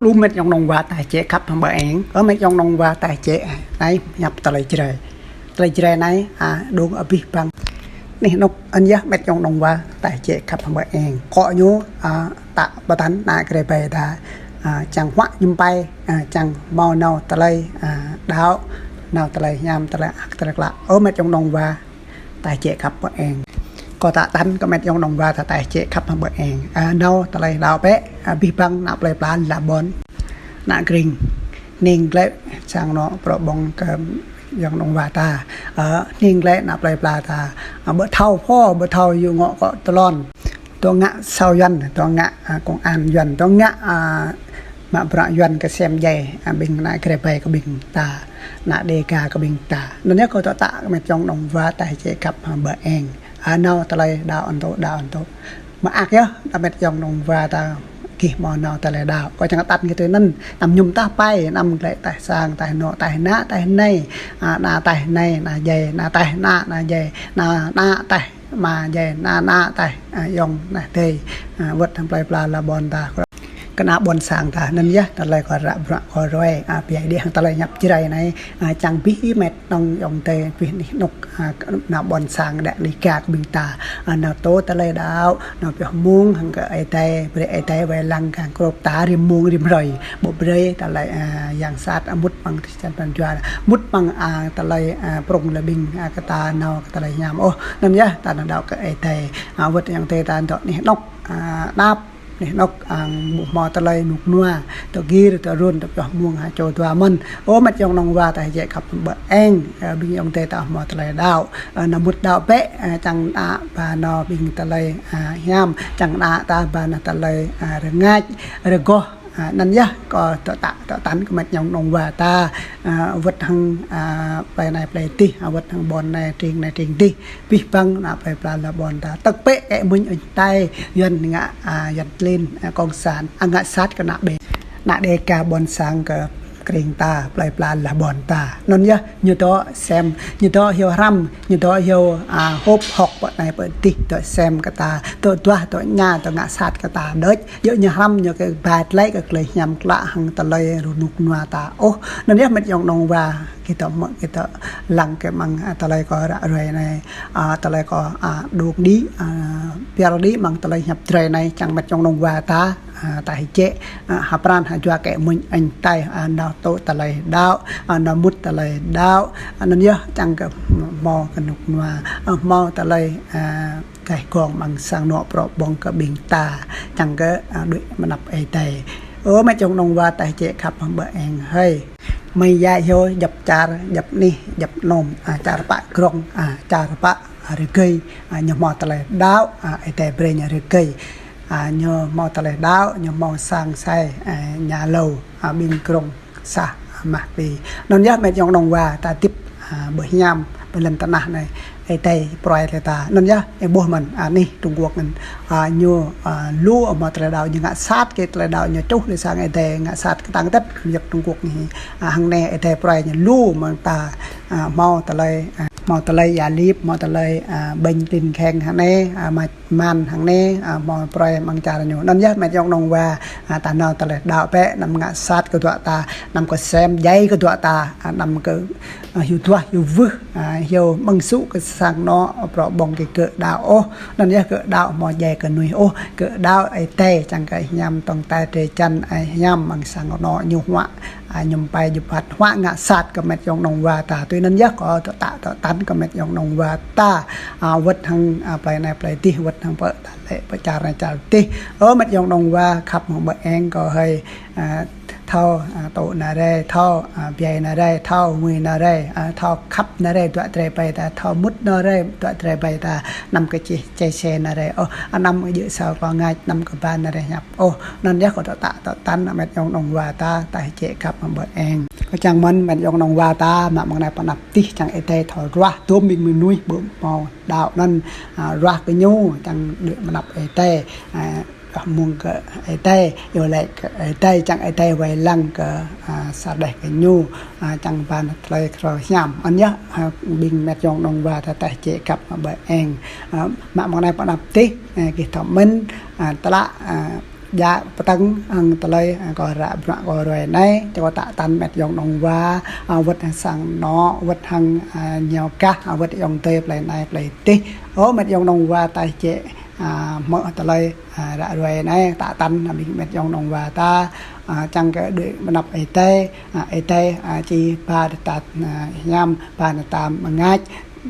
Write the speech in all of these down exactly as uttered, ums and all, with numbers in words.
Lu met yŏng nong wa ta jĕ khăp hăng ƀơ eng. Ơ met yŏng nong wa ta jĕ, anai hiăp tơlơi Jrai. Tơlơi Jrai anai, a, dong abih bang anih anŏk. Anŭn yơh met yŏng nong wa ta jĕ khăp hăng ƀơ eng. Kơ ñu, a, ta ƀu tăn ană Jrai ƀai ta, a, čang huă ñum pai, a, čang hmâo nao tơlơi, a, đaŏ, nao tơlơi hiam, tơlơi ak, tơlơi klă. Ơ met yŏng nong wa ta jĕ khăp ƀơ eng. Kơ ta tăn kơ met yŏng nong wa ta, ta jĕ khăp hăng ƀơ eng. A, nao tơlơi đaŏ bĕ, a, abih bang ană plơi pla la ƀôn, ană kring. Hning glĕ sang anŏ prŏ ƀong kơ yŏng nong wa ta. A, hning glĕ ană plơi pla ta. A, ƀu thâo pho, ƀu thâo yua ngŏ kơ tơlŏn. Tŏ ngă sao Yuan, tŏ ngă, a, công an Yuan, tŏ ngă, a, mă bruă Yuan kơ sem djai, a, ƀing ană Jrai ƀai kơ ƀing ta, ană Đêga kơ ƀing ta. Anŭn yơh kơ tŏ tă kơ met yŏng nong wa ta jĕ khăp hăng ƀơ eng. A, nao tơlơi đaŏ anŭn tŏ, đaŏ anŭn tŏ. Mă ak yơh, đa met yŏng nong wa ta gih hmâo nao tơlơi đaŏ. Kơ čang tăn kơ tui anŭn, anăm ñum tah pai, anăm glĕ tah sang, tah anŏ, tah ană, tah anai, a, ană tah anai, ană djai, ană tah ană, ană djai, ană, ană tah ama djai, ană, ană tah, a, yŏng, ană adơi, a, wơ̆t hăng plơi pla la ƀôn ta. Kơ ană ƀôn sang ta, anŭn yơh tơlơi kơ ră bruă kơ ruai, a, pơyai đih hăng tơlơi hiăp Jrai anai, a, čang abih met nong yŏng adơi, abih anih anŏk, a, kơ ană ƀôn sang đĕ Đêga kơ ƀing ta, a, nao tŏ tơlơi đaŏ, nao pioh mơ̆ng hăng kơ Ơi Adai, brơi Ơi Adai wai lăng kơ krŏp ta rĭm mông rĭm hrơi, ƀu brơi tơlơi, a, yang sat, a, mŭt amăng čan pran jua, mŭt amăng, a, tơlơi, a, prŏng lơ ƀing, a, kơ ta nao kơ tơlơi hiam ôh. Anŭn yơh ta nao đaŏ kơ Ơi Adai, a, wơ̆t yŏng adơi ta dŏ anih anŏk, a, anăp anih anŏk, a, ƀu hmâo tơlơi rơnŭk rơnua, tŏ gir, tŏ run, tŏ pioh mơ̆ng ha čô dua mơ̆n. Ơ met yŏng nong wa ta jĕ khăp ƀơ eng, a, ƀing yŏng adơi ta hmâo tơlơi đaŏ, a, nao mŭt đaŏ bĕ, a, čang ană ba nao ƀing tơlơi, a, hiam, čang ană ta ba nao tơlơi, a, rơngač, rơgoh. A, anŭn yơh kơ tŏ tă, tŏ tăn kơ met yŏng nong wa ta, a, wơ̆t hăng, a, plơi anai plơi adih, a, wơ̆t hăng ƀôn anai tring anai tring adih, abih bang ană plơi pla la ƀôn ta. Tơk pĕ kơ mŭnh añ tai, Yuan ngă, a, Yuan klin, a, kông san, a, ngă sat kơ ană ƀe, ană Đêga ƀôn sang kơ kring ta, plơi pla la ƀôn ta. Anŭn yơh, ñu dŏ sem, ñu dŏ hyu hrăm, ñu dŏ hyu, a, hôp hŏk pơ anai pơ adih, dŏ sem kơ ta, dŏ duah, dŏ ña, dŏ ngă sat kơ ta đôč. Yua ñu hrăm ñu kơ ba tơlơi kơ tơlơi hiam klă hăng tơlơi rơnŭk rơnua ta ôh. Anŭn yơh met yŏng nong wa, kơ tŏ mơ̆, kơ tŏ lăng kơ amăng, a, tơlơi kơ ră ruai anai, a, tơlơi kơ, a, dong đĭ, a, pioh đĭ amăng tơlơi hiăp Jrai anai, čang met yŏng nong wa ta, a, ta hơjĕ, a, ha pran ha jua kơ mŭnh añ tai, a, nao tŏ tơlơi đaŏ, a, nao mŭt tơlơi đaŏ, a, anŭn yơh čang kơ hmâo kơ rơnŭk rơnua, a, hmâo tơlơi, a, gaih gong amăng sang anŏ prŏ ƀong kơ ƀing ta, čang kơ, a, đuaĭ mơnăp Ơi Adai. Ơ met yŏng nong wa ta jĕ khăp hăng ƀơ eng hơi. Mơi yă hyu djŏp čar, djŏp anih, djŏp anom, a, čar pă krong, a, čar pă, a, rơgơi, a, ñu hmâo tơlơi đaŏ, a, Ơi Adai brơi ñu rơgơi, a, ñu hmâo tơlơi đaŏ, ñu hmâo sang sai, a, ña lâo, a, ƀing krong sah, a, mah pi. Anŭn yơh met yŏng nong wa ta hơdip, a, ƀơi hiam, ƀơi lŏn tơnah anai, Ơi Adai pruai tơlơi ta. Anŭn yơh, ih ƀuh mơ̆n, a, anih Trung Quốc anŭn, a, ñu, a, lu hmâo tơlơi đaŏ, ñu ngă sat kơ tơlơi đaŏ, ñu čuh lĕ sang Ơi Adai, ngă sat kơ tăng tĕt, yua Trung Quốc anai, a, hăng anai Ơi Adai pruai ñu lu mơ̆ng ta, a, hmâo tơlơi, a, hmâo tơlơi yă lip, hmâo tơlơi, a, ƀañ tin kheng hăng anai, a, mă man hăng anai, a, hmâo pruai amăng čar ñu. Anŭn yơh met yŏng nong wa, a, ta nao tơlơi đaŏ bĕ, anăm ngă sat kơ dŏ ta, anăm kơ sem djai kơ dŏ ta, a, anăm kơ, a, hyu duah, hyu wưh, a, hyu mơ̆ng sŭ kơ sang anŏ prŏ ƀong kơ gơ̆ đaŏ ôh. Anŭn yơh gơ̆ đaŏ hmâo djai kơ mơnuih ôh, gơ̆ đaŏ Ơi Adai čang kơ hiam tŏng tai drơi jăn, a, hiam amăng sang anŏ ñu huă, a, ñum pai djŏp phat huă ngă sat kơ met yŏng nong wa ta. Tui anŭn yơh kơ tŏ tă tŏ tăn kơ met yŏng nong wa ta, a, wơ̆t hăng, a, plơi anai plơi adih, wơ̆t hăng pơ ta lĕ pơ čar anai čar adih. Ơ met yŏng nong wa khăp hăng ƀơ eng kơ hơi, a, thâo, a, tŏ ană rai, thâo, a, biă ană rai, thâo ngui ană rai, a, thâo khăp ană rai dŏ Jrai ƀai ta, thâo mŭt ană rai dŏ Jrai ƀai ta, anăm kơ čih čai se ană rai ôh, anăm kơ djơ̆ sao kơ ngač, anăm kơ ba ană rai hiăp ôh. Anŭn yơh kơ tŏ tă tŏ tăn met yŏng nong wa ta, ta jĕ khăp hăng ƀơ eng. Kơ čang mơ̆n met yŏng nong wa ta, mă amăng anai pơ anăp adih čang Ơi Adai thâo ruah, tơm ƀing mơnuih ƀu hmâo đaŏ anŭn, a, ruah kơ ñu, čang đuaĭ mơnăp Ơi Adai, a, ruah mơ̆ng kơ Ơi Adai, yua lĕ kơ Ơi Adai, čang Ơi Adai wai lăng kơ, a, sa đeh kơ ñu, a, čang ba ană tơlơi khrô hiam. Anŭn yơh, a, ƀing met yŏng nong wa ta, ta jĕ khăp hăng ƀơ eng. A, mă amăng anai pơ anăp adih, a, gih thâo mơ̆n, a, tơlă, a, Djă pơtăng hăng tơlơi, a, kâo ră bruă kâo ruai anai, čơ kâo tă tăn met yŏng nong wa, a, wơ̆t hăng sang anŏ, wơ̆t hăng, a, ñu gah, a, wơ̆t yŏng tơi plei anai plei adih. Ơ met yŏng nong wa ta jĕ, a, hmư̆ tơlơi, a, ră ruai anai, tă tăn, a, ƀing met yŏng nong wa ta, a, čang kơ đuaĭ mơnăp Ơi Adai, a, Ơi Adai, a, či ba ta, a, hiam, ba ta mơngač,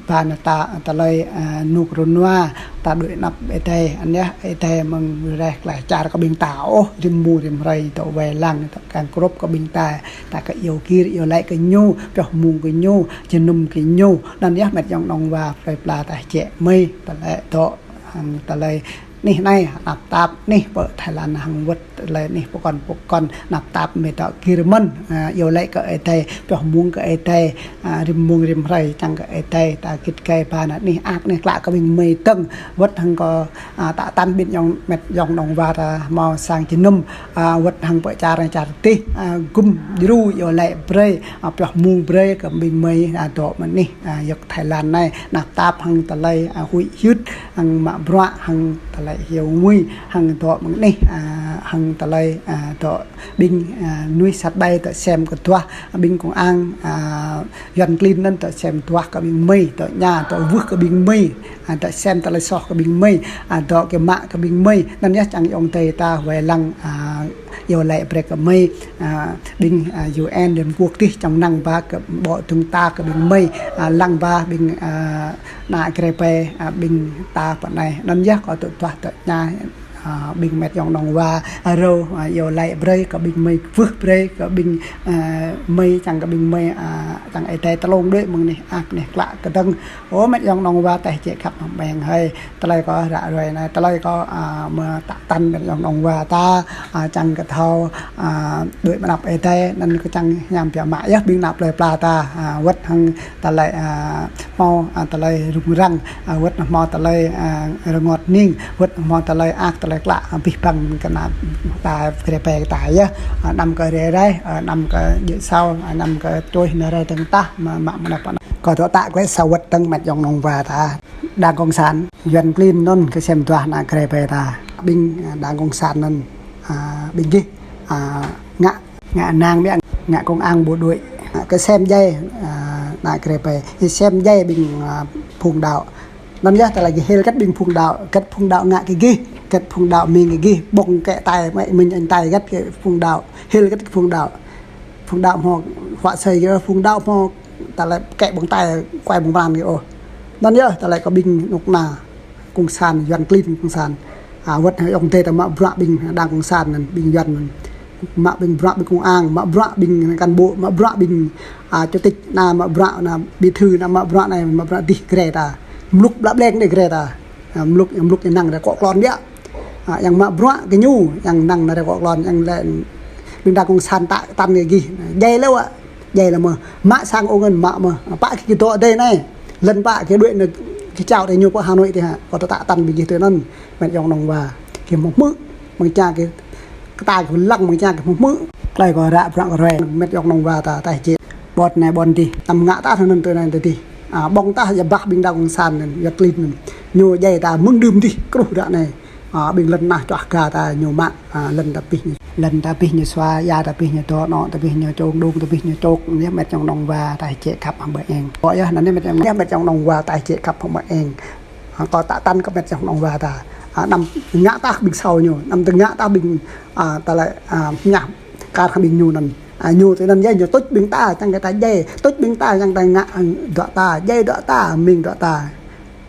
ba ta tơlơi, a, rơnŭk rơnua, ta đuaĭ mơnăp Ơi Adai, anŭn yơh Ơi Adai mơ̆ng reh glaĭ čar kơ ƀing ta ôh, rĭm mông rĭm hrơi dŏ wai lăng, dŏ kăng krŭp kơ ƀing ta, ta kơ iâu gir, iâu laĭ kơ ñu, pioh mông kơ ñu, jơnum kơ ñu, anŭn yơh met yŏng nong wa, plei pla ta jĕ mơi, tơlơi dŏ, hăng tơlơi anih anai, năp tap anih pơ Thái Lan hăng wơ̆t tơlơi anih pơkŏn pơkŏn, năp tap mơi dŏ gir mơ̆n, a, iâu laĭ kơ Ơi Adai, pioh mông kơ Ơi Adai, a, rĭm mông rĭm hrơi čang kơ Ơi Adai, ta git gai ba anih ak anih klă kơ ƀing mơi dơ̆ng, wơ̆t hăng kâo, a, tă tăn ƀing yŏng met yŏng nong wa ta hmâo sang jơnum, a, wơ̆t hăng pơ čar čar adih, a, gum djru iâu laĭ brơi, a, pioh mông brơi kơ ƀing mơi, a, dŏ mơ̆ng anih, a, yŏk Thái Lan anai, năp tap hăng tơlơi, a, huĭ hyưt, hăng mă bruă, hăng tơlơi hiu mui, hăng dŏ mơ̆ng anih, a, hăng tơlơi, a, dŏ ƀing, a, mơnuih sat ƀai dŏ sem kơ duah, ƀing kông ang, a, Yuan klin anŭn dŏ sem duah kơ ƀing mơi, dŏ ña, dŏ wưh kơ ƀing mơi, a, dŏ sem tơlơi soh kơ ƀing mơi, a, dŏ kơ mă kơ ƀing mơi, anŭn yơh čang yŏng tơi ta wai lăng, a, iâu laĭ brơi kơ mơi, a, ƀing, a, U N Liên Hợp Quốc adih čang năng ba kơ ƀô̆ dơ̆ng ta kơ ƀing mơi, a, lăng ba ƀing, a, ană Jrai ƀai, a, ƀing ta pơ anai. Anŭn yơh kâo tŭ duah dŏ ña, a, ƀing met yŏng nong wa, a, rơ̆, a, iâu laĭ brơi kơ ƀing mơi wưh brơi kơ ƀing, a, mơi čang kơ ƀing mơi, a, čang Ơi Adai tơlông đuaĭ mơ̆ng anih ak anih klă kơdơ̆ng. Ơ met yŏng nong wa ta jĕ khăp hăng ƀing hơi. Tơlơi kâo ră ruai anai, tơlơi kâo, a, mơ̆ tă tăn met yŏng nong wa ta, a, čang kơ thâo, a, đuaĭ mơnăp Ơi Adai, anŭn kơ čang hiam biă mă yơh ƀing ană plei pla ta, a, wơ̆t hăng tơlơi, a, hmâo, a, tơlơi rŭng răng, a, wơ̆t hmâo tơlơi, a, rơngot ning, wơ̆t hmâo tơlơi ak tơlơi klă, a, abih bang kơ ană ta Jrai ƀai ta yơh, a, anăm kơ rai rai, a, anăm kơ djơ̆ sao, a, anăm kơ čuih nao rai dơ̆ng tah, mă, mă mơnăp anai. Kâo dŏ tă glaĭ sa wơ̆t dơ̆ng met yŏng nong wa ta. Đảng Cộng sản, Yuan klin anŭn kơ sem duah ană Jrai ƀai ta. Ƀing, a, Đảng Cộng sản anŭn, a, ƀing gih, a, ngă, ngă nang biă, ngă kông ang bộ đội, a, kơ sem djai, a, ană Jrai ƀai. Sem djai ƀing, a, phung đaŏ. Anŭn yơh tơlơi gih hil kơ ƀing phung đaŏ, kơ phung đaŏ ngă kơ gih, kơ phung đaŏ mĭn kơ gih, ƀơ̆ng kĕ tai, mă mĭn añ tai kơ phung đaŏ, hil kơ phung đaŏ. Phung đaŏ hmâo huă asơi kơ, phung đaŏ hmâo tơlơi kĕ ƀơ̆ng tai, kuai ƀơ̆ng pran kơ ôh. Anŭn yơh tơlơi kơ ƀing anŏ ană Cộng sản, Yuan klin Cộng sản. A, wơ̆t hăng yŏng tơi ta mă bruă ƀing Đảng Cộng sản anŭn, ƀing Yuan anŭn. Mă ƀing bruă ƀing kông ang, mă bruă ƀing cán bộ, mă bruă ƀing, a, chủ tịch anai, mă bruă anai bí thư anai, mă bruă anai, mă bruă adih Jrai ta. Mlŭk ƀlă ƀlĕng đơi Jrai ta. A, mlŭk, mlŭk ñu năng rai akŏ klon biă. A, yang mă bruă kơ ñu, yang năng nao rai akŏ klon, yang lĕ ƀing Đảng Cộng sản tă tăn kơ gih. Djai lĕ wă, djai lĕ mơ̆. Mă sang ung anŭn mă mơ̆. Pă kơ gih dŏ adih anai. Lŏn pă kơ đuaĭ anai gih čao adih ñu pơ Hà Nội adih hă. Kâo tă tăn ƀing gih tui anŭn. Met yŏng nong wa. Gih hmâo hmư̆. Mơ̆ng čar gih kơ ta gih lăng mơ̆ng čar gih hmâo hmư̆. Tơlơi kâo ră bruă kâo ruai. Met yŏng nong wa ta, ta jĕ. Ƀôn anai ƀôn adih. Anăm ngă tah anŭn tui anai adih. A, ƀơ̆ng tah yua bah ƀing Đảng Cộng sản anŭn, Yuan klin anŭn. Ñu djai ta mơ̆ng đưm adih, truh ră anai. A, ƀing lŏn tơnah čuah ga ta ñu mă, a, lŏn ta abih ñu. Lŏn ta abih ñu sua, ia ta abih ñu dŏ, anŏ ta abih ñu čông, đung ta abih ñu čŏk, anŭn yơh met yŏng nong wa ta jĕ khăp hăng ƀing eng. Kâo yơh, anŭn yơh met yŏng, met yŏng nong wa ta jĕ khăp hăng ƀing eng. A, kâo tă tăn kơ met yŏng nong wa ta. A, anăm ngă tah ƀing asâo ñu, anăm tơ ngă tah ƀing, a, tơlơi, a, ñah kar hăng ƀing ñu anŭn. A, ñu tui anŭn yơh, ñu tuč ƀing ta, čang kơ ta djai, tuč ƀing ta, čang ta ngă, a, dŏ ta, djai dŏ ta, mĭn dŏ ta.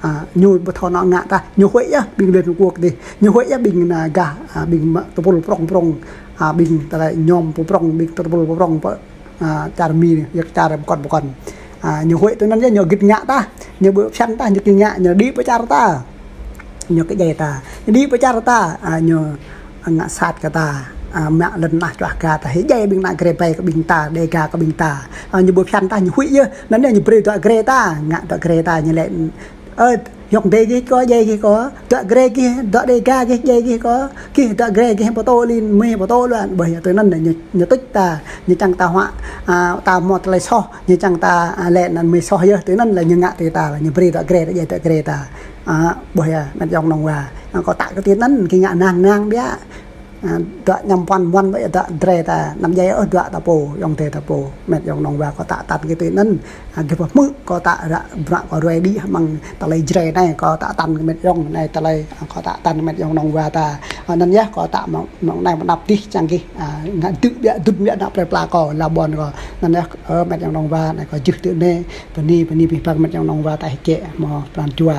A, ñu ƀu thâo nao ngă tah, ñu huĭ yơh ƀing Liên Hợp Quốc adih, ñu huĭ yơh ƀing anai gah, a, ƀing mă tơpul prŏng prŏng, a, ƀing tơlơi ñom pơprŏng, ƀing tơpul pơprŏng pơ, a, čar Mi, yua čar pơkŏn pơkŏn. A, ñu huĭ tui anŭn yơh, ñu git ngă tah, ñu ƀu phiăn tah, ñu git ngă, ñu đĭ pơ čar ta. Ñu kơ djai ta, ñu đĭ pơ čar ta, a, ñu ngă sat kơ ta, a, mă lŏn tơnah čuah ga ta, hĭ djai ƀing ană Jrai ƀai kơ ƀing ta, Đêga kơ ƀing ta. A, ñu ƀu phiăn tah, ñu huĭ yơh, anŭn yơh ñu brơi dŏ Jrai ta, ngă dŏ Jrai ta, ñu lĕ, ơ, yŏng tơi gih kơ, djai gih kơ, dŏ Jrai gih, dŏ Đêga gih, djai gih kơ, gih dŏ Jrai gih pơtô lin, mơi pơtô luan, ƀơi tui anŭn ñu, ñu tuč ta, ñu čang ta huă, a, ta hmâo tơlơi soh, ñu čang ta, a, lĕ anŭn mơi soh yơh, tui anŭn lĕ ñu ngă tui ta, ñu brơi dŏ Jrai ta, djai dŏ Jrai ta. A, ƀuh yơh, met yŏng nong wa. A, kâo tă kơ tui anŭn, gih ngă nang nang biă. A, dua ñăm puăn muăn ƀơi dua drơi ta, anăm djai ôh dua ta pô, ayŏng adơi ta pô, met ayŏng nong wa kâo tă tăn kơ tui anŭn. A, gih pơhmư̆ kâo tă ră bruă kâo ruai đĭ hăng tơlơi Jrai anai, kâo tă tăn kơ met ayŏng anai tơlơi, a, kâo tă tăn kơ met ayŏng nong wa ta. A, anŭn yơh kâo tă mơ̆ng, mơ̆ng anai mơ̆ng anăp adih čang gih, a, ngă dưi biă dŭn biă ană plơi pla kâo, la ƀôn kâo. Anŭn yơh, ơ, met ayŏng nong wa, anai kâo jưh tui anai, bơni, bơni abih bang met ayŏng nong wa ta hơget hmâo pran jua.